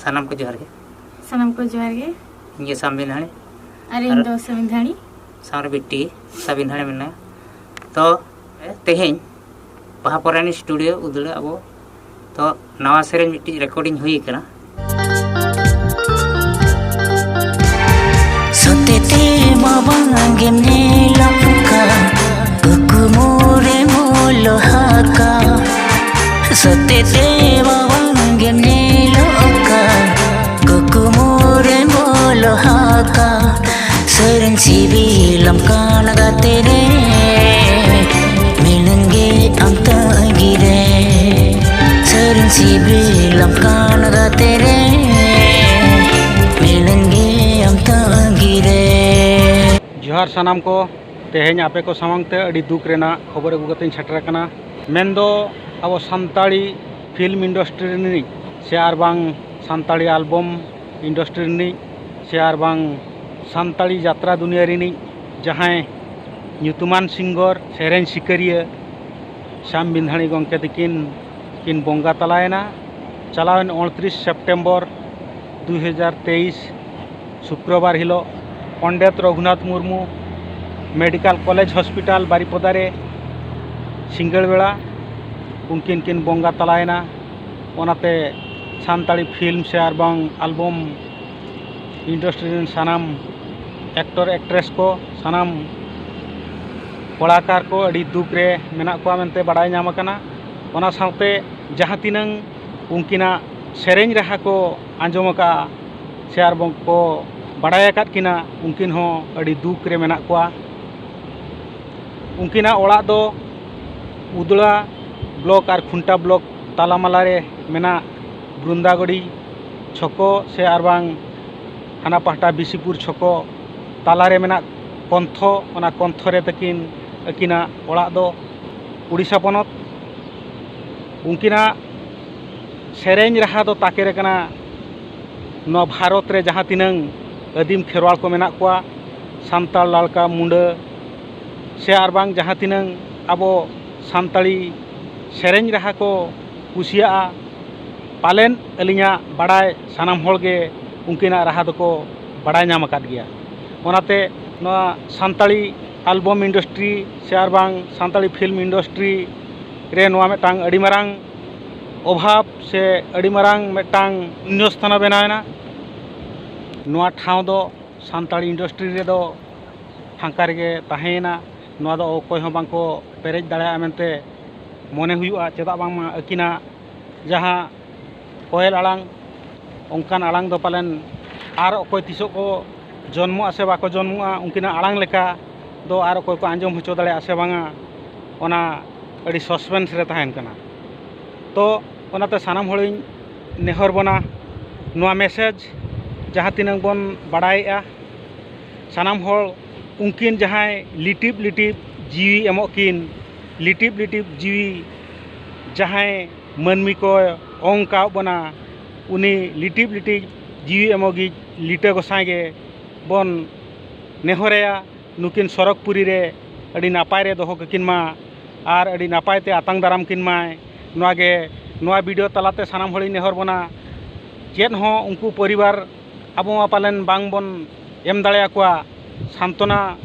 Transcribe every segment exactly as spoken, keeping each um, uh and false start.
ᱥᱟᱱᱟᱢ ᱠᱚ ᱡᱚᱦᱟᱨ ᱜᱮ᱾ ᱥᱟᱱᱟᱢ ᱠᱚ ᱡᱚᱦᱟᱨ ᱜᱮ᱾ ᱤᱧ ᱜᱮ ᱥᱟᱢᱵᱤᱱ ᱦᱟᱲᱤ᱾ ᱟᱨ ᱤᱧ ᱟᱨ ᱫᱚ ᱥᱟᱢᱤᱱ ᱫᱷᱟᱲᱤ᱾ ᱥᱟᱶᱨᱮ ᱵᱤᱴᱤ ᱥᱟᱵᱤᱱ ᱦᱟᱲᱤ ᱢᱮᱱᱟᱭᱟ᱾ ᱛᱚ ᱛᱮᱦᱮᱧ ᱵᱟᱦᱟ ᱯᱚᱨᱟᱭᱱᱤ ᱥᱴᱩᱰᱤᱭᱳ ᱩᱫᱽᱲᱟᱹ ᱟᱵᱚ ᱛᱚ ᱱᱟᱣᱟ ᱥᱮᱨᱮᱧ ᱢᱤᱫᱴᱤᱡ ᱨᱮᱠᱚᱨᱰᱤᱝ ᱦᱩᱭ ᱟᱠᱟᱱᱟ᱾ ᱥᱚᱛᱮᱛᱮ ᱢᱟ ᱵᱟᱝ ᱜᱮᱢ ᱧᱮᱞᱚᱜ ᱠᱟ, ᱠᱩᱠᱢᱩ ᱨᱮ ᱢᱚᱞᱚᱦᱟ ᱠᱟ᱾ ᱥᱚᱛᱮᱛᱮ ᱢᱟ ᱵᱟᱝ ᱜᱮᱢ ᱧᱮᱞᱚᱜ ᱠᱟ, ᱠᱩᱠᱢᱩ ᱨᱮ ᱢᱚᱞᱚᱦᱟ ᱠᱟ᱾ ᱥᱮᱨᱮᱧ ᱥᱤᱵᱤᱞᱟᱢ ᱠᱟᱱ ᱜᱟᱛᱮ ᱨᱮ, ᱢᱤᱱᱟᱹᱧ ᱜᱮ ᱟᱢ ᱛᱟᱺᱜᱤ ᱨᱮ᱾ ᱥᱮᱨᱮᱧ ᱥᱤᱵᱤᱞᱟᱢ ᱠᱟᱱ ᱜᱟᱛᱮ ᱨᱮ, ᱢᱤᱱᱟᱹᱧ ᱜᱮ ᱟᱢ ᱛᱟᱺᱜᱤ ᱨᱮ᱾ ᱡᱚᱦᱟᱨ ᱥᱟᱱᱟᱢ ᱠᱚ, ᱛᱮᱦᱮᱧ ᱟᱯᱮ ᱠᱚ ᱥᱟᱢᱟᱝ ᱛᱮ ᱟᱹᱰᱤ ᱫᱩᱠ ᱨᱮᱱᱟᱜ ᱠᱷᱚᱵᱚᱨ ᱟᱹᱜᱩ ᱠᱟᱛᱮᱧ ᱥᱮᱴᱮᱨ ᱟᱠᱟᱱᱟ᱾ ᱢᱮᱱᱫᱚ ᱟᱵᱚ ᱥᱟᱱᱛᱟᱲᱤ ᱯᱷᱤᱞᱢ ᱤᱱᱰᱟᱥᱴᱨᱤ ᱨᱤᱱᱤᱡ ᱥᱮ ᱟᱨ ᱵᱟᱝ ᱥᱟᱱᱛᱟᱲᱤ ᱟᱞᱵᱚᱢ ᱤᱱᱰᱟᱥᱴᱨᱤ ᱨᱤᱱᱤᱡ ᱥᱮ ᱟᱨ ᱵᱟᱝ ᱥᱟᱱᱛᱟᱲᱤ ᱡᱟᱛᱨᱟ ᱫᱩᱱᱤᱭᱟᱹ ᱨᱤᱱᱤᱡ ᱡᱟᱦᱟᱸᱭ ᱧᱩᱛᱩᱢᱟᱱ ᱥᱤᱝᱜᱚᱨ, ᱥᱮᱨᱮᱧ ᱥᱤᱠᱟᱹᱨᱤᱭᱟᱹ ᱥᱟᱢ ᱵᱤᱱᱫᱷᱟᱲᱤ ᱜᱚᱢᱠᱮ ᱛᱟᱹᱠᱤᱱ ᱠᱤᱱ ᱵᱚᱸᱜᱟ ᱛᱟᱞᱟᱭᱮᱱᱟ᱾ ᱪᱟᱞᱟᱣᱮᱱ ᱩᱱᱛᱨᱤᱥ ᱥᱮᱯᱴᱮᱢᱵᱚᱨ ᱫᱩ ᱦᱟᱡᱟᱨ ᱛᱮᱭᱤᱥ ᱥᱩᱠᱨᱚᱵᱟᱨ ᱦᱤᱞᱳᱜ Pandit Raghunath Murmu medical college hospital Baripada ᱨᱮ ᱥᱤᱸᱜᱟᱹᱲ ᱵᱮᱲᱟ ᱩᱱᱠᱤᱱ ᱠᱤᱱ ᱵᱚᱸᱜᱟ ᱛᱟᱞᱟᱭᱮᱱᱟ᱾ ᱚᱱᱟᱛᱮ ᱥᱟᱱᱛᱟᱲᱤ ᱯᱷᱤᱞᱢ ᱥᱮ ᱟᱨ ᱵᱟᱝ ᱟᱞᱵᱚᱢ ᱤᱱᱰᱟᱥᱴᱨᱤ ᱨᱮᱱ ᱥᱟᱱᱟᱢ ᱮᱠᱴᱚᱨ ᱮᱠᱴᱨᱮᱥ ᱠᱚ, ᱥᱟᱱᱟᱢ ᱠᱚᱲᱟᱠᱟᱨ ᱠᱚ ᱟᱹᱰᱤ ᱫᱩᱠ ᱨᱮ ᱢᱮᱱᱟᱜ ᱠᱚᱣᱟ ᱢᱮᱱᱛᱮ ᱵᱟᱲᱟᱭ ᱧᱟᱢ ᱟᱠᱟᱱᱟ᱾ ᱚᱱᱟ ᱥᱟᱶᱛᱮ ᱡᱟᱦᱟᱸ ᱛᱤᱱᱟᱹᱝ ᱩᱱᱠᱤᱱᱟᱜ ᱥᱮᱨᱮᱧ ᱨᱟᱦᱟ ᱠᱚ ᱟᱸᱡᱚᱢ ᱟᱠᱟᱫᱼᱟ ᱥᱮ ᱟᱨ ᱵᱟᱝ ᱠᱚ ᱵᱟᱲᱟᱭ ᱟᱠᱟᱫ ᱠᱤᱱᱟ, ᱩᱱᱠᱤᱱ ᱦᱚᱸ ᱟᱹᱰᱤ ᱫᱩᱠ ᱨᱮ ᱢᱮᱱᱟᱜ ᱠᱚᱣᱟ᱾ ᱩᱱᱠᱤᱱᱟᱜ ᱚᱲᱟᱜ ᱫᱚ ᱩᱫᱽᱲᱟ ᱵᱞᱚᱠ ᱟᱨ ᱠᱷᱩᱱᱴᱟ ᱵᱞᱚᱠ ᱛᱟᱞᱟᱢᱟᱞᱟ ᱨᱮ ᱢᱮᱱᱟᱜ ᱵᱨᱩᱱᱫᱟᱜᱚᱲᱤ ᱪᱷᱚᱠᱚ ᱥᱮ ᱟᱨ ᱵᱟᱝ ᱦᱟᱱᱟ ᱯᱟᱦᱴᱟ ᱵᱤᱥᱤᱯᱩᱨ ᱪᱷᱚᱠᱚ ᱛᱟᱞᱟᱨᱮ ᱢᱮᱱᱟᱜ ᱠᱚᱱᱛᱷᱚ, ᱚᱱᱟ ᱠᱚᱱᱛᱷᱚ ᱨᱮ ᱛᱟᱹᱠᱤᱱ ᱟᱹᱠᱤᱱᱟᱜ ᱚᱲᱟᱜ ᱫᱚ᱾ ᱩᱲᱤᱥᱥᱟ ᱯᱚᱱᱚᱛ᱾ ᱩᱱᱠᱤᱱᱟᱜ ᱥᱮᱨᱮᱧ ᱨᱟᱦᱟ ᱫᱚ ᱛᱟᱠᱮᱨ ᱟᱠᱟᱱᱟ ᱱᱚᱣᱟ ᱵᱷᱟᱨᱚᱛ ᱨᱮ ᱡᱟᱦᱟᱸ ᱛᱤᱱᱟᱹᱝ ᱟᱹᱫᱤᱢ ᱠᱷᱮᱨᱣᱟᱲ ᱠᱚ ᱢᱮᱱᱟᱜ ᱠᱚᱣᱟ, ᱥᱟᱱᱛᱟᱲ, ᱞᱟᱲᱠᱟ, ᱢᱩᱸᱰᱟᱹ ᱥᱮ ᱟᱨ ᱵᱟᱝ ᱡᱟᱦᱟᱸ ᱛᱤᱱᱟᱹᱝ ᱟᱵᱚ ᱥᱟᱱᱛᱟᱲᱤ ᱥᱮᱨᱮᱧ ᱨᱟᱦᱟ ᱠᱚ ᱠᱩᱥᱤᱭᱟᱜᱼᱟ, ᱯᱟᱞᱮᱱ ᱟᱹᱞᱤᱧᱟᱜ ᱵᱟᱲᱟᱭ ᱥᱟᱱᱟᱢ ᱦᱚᱲ ᱜᱮ ᱩᱱᱠᱤᱱᱟᱜ ᱨᱟᱦᱟ ᱫᱚᱠᱚ ᱵᱟᱲᱟᱭ ᱧᱟᱢ ᱟᱠᱟᱫ ᱜᱮᱭᱟ᱾ ᱚᱱᱟᱛᱮ ᱱᱚᱣᱟ ᱥᱟᱱᱛᱟᱲᱤ ᱟᱞᱵᱚᱢ ᱤᱱᱰᱟᱥᱴᱨᱤ ᱥᱮ ᱟᱨ ᱵᱟᱝ ᱥᱟᱱᱛᱟᱲᱤ ᱯᱷᱤᱞᱢ ᱤᱱᱰᱟᱥᱴᱨᱤ ᱨᱮ ᱱᱚᱣᱟ ᱢᱤᱫᱴᱟᱝ ᱟᱹᱰᱤ ᱢᱟᱨᱟᱝ ᱚᱵᱷᱟᱵᱽ ᱥᱮ ᱟᱹᱰᱤ ᱢᱟᱨᱟᱝ ᱢᱤᱫᱴᱟᱝ ᱥᱩᱱᱭᱚ ᱥᱛᱷᱟᱱ ᱵᱮᱱᱟᱣ ᱮᱱᱟ᱾ ᱱᱚᱣᱟ ᱴᱷᱟᱶ ᱫᱚ ᱥᱟᱱᱛᱟᱲᱤ ᱤᱱᱰᱟᱥᱴᱨᱤ ᱨᱮᱫᱚ ᱯᱷᱟᱸᱠᱟ ᱨᱮᱜᱮ ᱛᱟᱦᱮᱸᱭᱮᱱᱟ᱾ ᱱᱚᱣᱟ ᱫᱚ ᱚᱠᱚᱭ ᱦᱚᱸ ᱵᱟᱝᱠᱚ ᱯᱮᱨᱮᱡ ᱫᱟᱲᱮᱭᱟᱜᱼᱟ ᱢᱮᱱᱛᱮ ᱢᱚᱱᱮ ᱦᱩᱭᱩᱜᱼᱟ᱾ ᱪᱮᱫᱟᱜ ᱵᱟᱝᱢᱟ ᱟᱹᱠᱤᱱᱟᱜ ᱡᱟᱦᱟᱸ ᱠᱚᱭᱮᱞ ᱟᱲᱟᱝ, ᱚᱱᱠᱟᱱ ᱟᱲᱟᱝ ᱫᱚ ᱯᱟᱞᱮᱱ ᱟᱨ ᱚᱠᱚᱭ ᱛᱤᱥᱚᱜ ᱠᱚ ᱡᱚᱱᱢᱚᱜᱼᱟ ᱥᱮ ᱵᱟᱠᱚ ᱡᱚᱱᱢᱚᱜᱼᱟ, ᱩᱱᱠᱤᱱᱟᱜ ᱟᱲᱟᱝ ᱞᱮᱠᱟ ᱫᱚ ᱟᱨ ᱚᱠᱚᱭ ᱠᱚ ᱟᱸᱡᱚᱢ ᱦᱚᱪᱚ ᱫᱟᱲᱮᱭᱟᱜᱼᱟ ᱥᱮ ᱵᱟᱝᱟ, ᱚᱱᱟ ᱟᱹᱰᱤ ᱥᱟᱥᱯᱮᱱᱥ ᱨᱮ ᱛᱟᱦᱮᱱ ᱠᱟᱱᱟ᱾ ᱛᱚ ᱚᱱᱟᱛᱮ ᱥᱟᱱᱟᱢ ᱦᱚᱲᱤᱧ ᱱᱮᱦᱚᱨ ᱵᱚᱱᱟ, ᱱᱚᱣᱟ ᱢᱮᱥᱮᱡᱽ ᱡᱟᱦᱟᱸ ᱛᱤᱱᱟᱹᱜ ᱵᱚᱱ ᱵᱟᱲᱟᱭᱮᱫᱼᱟ, ᱥᱟᱱᱟᱢ ᱦᱚᱲ ᱩᱱᱠᱤᱱ ᱡᱟᱦᱟᱸᱭ ᱞᱤᱴᱤᱯ ᱞᱤᱴᱤᱯ ᱡᱤᱣᱤ ᱮᱢᱚᱜ ᱠᱤᱱ, ᱞᱤᱴᱤᱯ ᱞᱤᱴᱤᱯ ᱡᱤᱣᱤ ᱡᱟᱦᱟᱸᱭ ᱢᱟᱹᱱᱢᱤ ᱠᱚ ᱚᱝ ᱠᱟᱣ ᱵᱚᱱᱟ, ᱩᱱᱤ ᱞᱤᱴᱤᱯ ᱞᱤᱴᱤᱯ ᱡᱤᱣᱤ ᱮᱢᱚᱜᱤᱡ ᱞᱤᱴᱟᱹ ᱜᱚᱸᱥᱟᱭ ᱜᱮ ᱵᱚᱱ ᱱᱮᱦᱚᱨᱟᱭᱟ, ᱱᱩᱠᱤᱱ ᱥᱚᱨᱚᱜᱽᱯᱩᱨᱤ ᱨᱮ ᱟᱹᱰᱤ ᱱᱟᱯᱟᱭ ᱨᱮ ᱫᱚᱦᱚ ᱠᱟᱹᱠᱤᱱ ᱢᱟ ᱟᱨ ᱟᱹᱰᱤ ᱱᱟᱯᱟᱭ ᱛᱮ ᱟᱛᱟᱝ ᱫᱟᱨᱟᱢ ᱠᱤᱱ ᱢᱟᱭ᱾ ᱱᱚᱣᱟ ᱜᱮ, ᱱᱚᱣᱟ ᱵᱷᱤᱰᱤᱭᱳ ᱛᱟᱞᱟᱛᱮ ᱥᱟᱱᱟᱢ ᱦᱚᱲᱤᱧ ᱱᱮᱦᱚᱨ ᱵᱚᱱᱟ, ᱪᱮᱫ ᱦᱚᱸ ᱩᱱᱠᱩ ᱯᱚᱨᱤᱵᱟᱨ ᱟᱵᱚ ᱢᱟ ᱯᱟᱞᱮᱱ ᱵᱟᱝ ᱵᱚᱱ ᱮᱢ ᱫᱟᱲᱮᱭᱟᱠᱚᱣᱟ ᱥᱟᱱᱛᱚᱱᱟ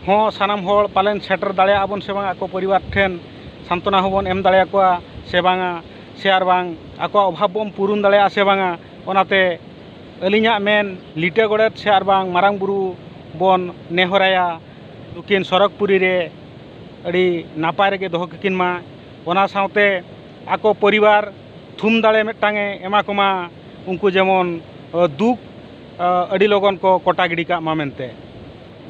ᱦᱚᱸ᱾ ᱥᱟᱱᱟᱢ ᱦᱚᱲ ᱯᱟᱞᱮᱱ ᱥᱮᱴᱮᱨ ᱫᱟᱲᱮᱭᱟᱜᱼᱟ ᱵᱚᱱ ᱥᱮ ᱵᱟᱝ ᱟᱠᱚ ᱯᱚᱨᱤᱵᱟᱨ ᱴᱷᱮᱱ ᱥᱟᱱᱛᱚᱱᱟ ᱦᱚᱸᱵᱚᱱ ᱮᱢ ᱫᱟᱲᱮᱭᱟᱠᱚᱣᱟ ᱥᱮ ᱵᱟᱝᱟ, ᱥᱮ ᱟᱨ ᱵᱟᱝ ᱟᱠᱚᱣᱟᱜ ᱚᱵᱷᱟᱵᱽ ᱵᱚᱱ ᱯᱩᱨᱩᱱ ᱫᱟᱲᱮᱭᱟᱜᱼᱟ ᱥᱮ ᱵᱟᱝᱟ᱾ ᱚᱱᱟᱛᱮ ᱟᱹᱞᱤᱧᱟᱜ ᱢᱮᱱ, ᱞᱤᱴᱟᱹ ᱜᱚᱰᱮᱛ ᱥᱮ ᱟᱨ ᱵᱟᱝ ᱢᱟᱨᱟᱝ ᱵᱩᱨᱩ ᱵᱚᱱ ᱱᱮᱦᱚᱨᱟᱭᱟ, ᱱᱩᱠᱤᱱ ᱥᱚᱨᱚᱜᱽᱯᱩᱨᱤ ᱨᱮ ᱟᱹᱰᱤ ᱱᱟᱯᱟᱭ ᱨᱮᱜᱮ ᱫᱚᱦᱚ ᱠᱟᱹᱠᱤᱱ ᱢᱟ᱾ ᱚᱱᱟ ᱥᱟᱶᱛᱮ ᱟᱠᱚ ᱯᱚᱨᱤᱵᱟᱨ ᱛᱷᱩᱢ ᱫᱟᱲᱮ ᱢᱤᱫᱴᱟᱝ ᱮ ᱮᱢᱟ ᱠᱚᱢᱟ, ᱩᱱᱠᱩ ᱡᱮᱢᱚᱱ, ᱚ, ᱫᱩᱠ, ᱚ, ᱟᱹᱰᱤ ᱞᱚᱜᱚᱱ ᱠᱚ ᱠᱚᱴᱟ ᱜᱤᱰᱤ ᱠᱟᱜ ᱢᱟ ᱢᱮᱱᱛᱮ᱾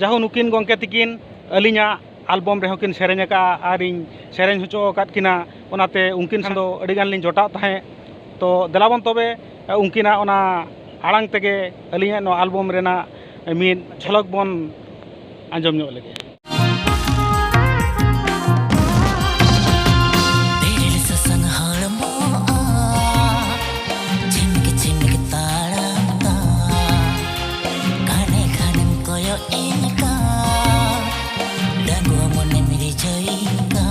ᱡᱟᱦᱳ, ᱱᱩᱠᱤᱱ ᱜᱚᱢᱠᱮ ᱛᱤᱠᱤᱱ ᱟᱹᱞᱤᱧᱟᱜ ᱟᱞᱵᱚᱢ ᱨᱮᱦᱚᱸ ᱠᱤᱱ ᱥᱮᱨᱮᱧ ᱟᱠᱟᱫᱼᱟ ᱟᱨ ᱤᱧ ᱥᱮᱨᱮᱧ ᱦᱚᱪᱚ ᱟᱠᱟᱫ ᱠᱤᱱᱟ, ᱚᱱᱟᱛᱮ ᱩᱱᱠᱤᱱ ᱥᱟᱶ ᱫᱚ ᱟᱹᱰᱤ ᱜᱟᱱ ᱞᱤᱧ ᱡᱚᱴᱟᱜ ᱛᱟᱦᱮᱸᱫ᱾ ᱛᱚ ᱫᱮᱞᱟ ᱵᱚᱱ ᱛᱚᱵᱮ ᱩᱱᱠᱤᱱᱟᱜ ᱚᱱᱟ ᱟᱲᱟᱝ ᱛᱮᱜᱮ ᱟᱹᱞᱤᱧᱟᱜ ᱱᱚᱣᱟ ᱟᱞᱵᱚᱢ ᱨᱮᱱᱟᱜ ᱢᱤᱫ ᱡᱷᱚᱞᱚᱠ ᱵᱚᱱ ᱟᱸᱡᱚᱢ ᱧᱚᱜ ᱞᱮᱜᱮ᱾ ᱵᱮᱨᱮᱞ ᱥᱟᱥᱟᱝ ᱦᱚᱲᱢᱚ, ᱡᱷᱤᱢᱤᱠ ᱡᱷᱤᱢᱤᱠ ᱛᱟᱲᱟᱢ ᱛᱟᱢ, ᱜᱷᱟᱱᱮ ᱜᱷᱟᱱᱮᱢ ᱠᱚᱭᱚᱜ ᱤᱧ ᱠᱟᱱ, ᱰᱟᱺᱜᱩᱣᱟᱹ ᱢᱚᱱᱮᱢ ᱨᱤᱡᱷᱟᱹᱣᱤᱧ ᱠᱟᱱ᱾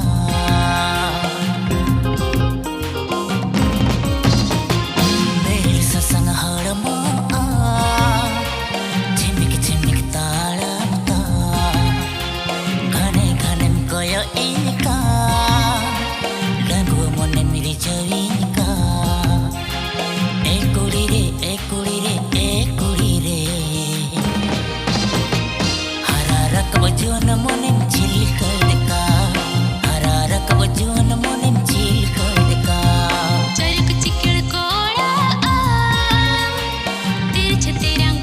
ᱢᱚᱱᱮᱢ ᱪᱤᱞᱠᱟᱹᱲ ᱠᱟ, ᱦᱟᱨᱟ ᱨᱟᱠᱟᱵ ᱡᱩᱣᱟᱹᱱ ᱢᱚᱱᱮᱢ ᱪᱤᱞᱠᱟᱹᱲ ᱠᱟ᱾ ᱪᱟᱹᱨᱩᱠ ᱪᱤᱠᱟᱹᱲ ᱠᱚᱲᱟ ᱟᱢ, ᱛᱤᱨᱪᱷᱟᱹ ᱛᱤᱨᱟᱝ